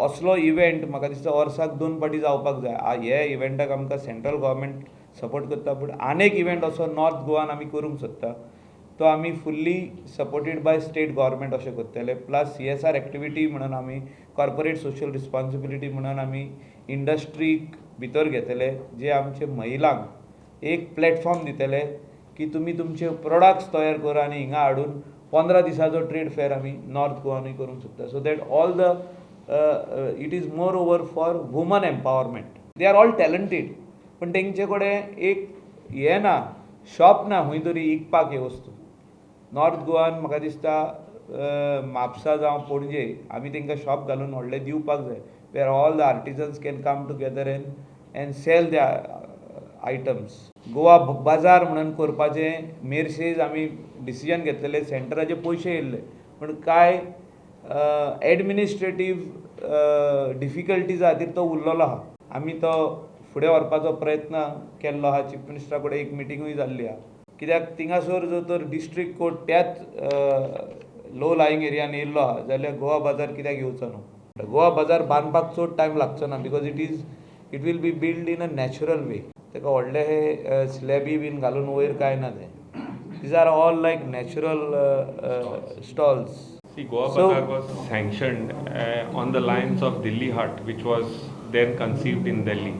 असलो इव्हेंट म्हाका दिसता वर्साक 2 फावटी जावपाक जाय. हे इव्हेंटाक आमकां सेंट्रल गव्हर्मेंट सपोर्ट करता, पूण आनेक इव्हेंट असो नॉर्थ गोवान आमी करूंक सोदता, तो आमी fully supported by state government अशें करतले. प्लस CSR activity म्हणून आमी कॉर्पोरेट सोशल रिस्पॉन्सिबिलिटी म्हणून आमी इंडस्ट्रीक भितर घेतले, जे आमचे महिलांक एक प्लॅटफॉर्म दितले की तुमी तुमचे प्रोडक्ट्स तयार करा आनी हिंगा हाडून 15 दिसाचो ट्रेड फेअर आमी नॉर्थ गोवानूय करूंक शकता. So that all the it is more over for woman empowerment. They are all talented, पण तेंचे कडेन एक हें ना, शॉप ना खंय तरी विकपाक हे वस्तू. नॉर्थ गोवान म्हाका दिसता म्हापसा जावं पणजे आमी तांकां शॉप घालून व्हडलें दिवपाक जाय, where all the artisans can come together and sell the items. Goa बाजार म्हणून करपाचें मेरशेज आमी डिसिजन घेतलेले, सेंटराचे पयशे येयल्ले, पूण कांय एडमिनिस्ट्रेटीव डिफिकल्टीजा खातीर तो उरलेलो आहा. आमी तो फुडें व्हरपाचो प्रयत्न केल्लो आहा. चीफ मिनिस्टरा कडेन एक मिटिंगूय जाल्ली आहा, कित्याक थिंगासर जर तर डिस्ट्रिक्ट कोर्ट त्याच लो लायिंग एरियान येयल्लो आहा जाल्यार गोवा बाजार कित्याक येवचो न्हू. गोवा बाजार बांदपाक चड टायम लागचो ना, because it will be build in a natural way. ताका व्हडले हे स्लॅबी बीन घालून वयर कांय ना तें. These are all like natural stalls. See, Goa Bazaar was sanctioned on the lines of Delhi Haat, which was then conceived in Delhi.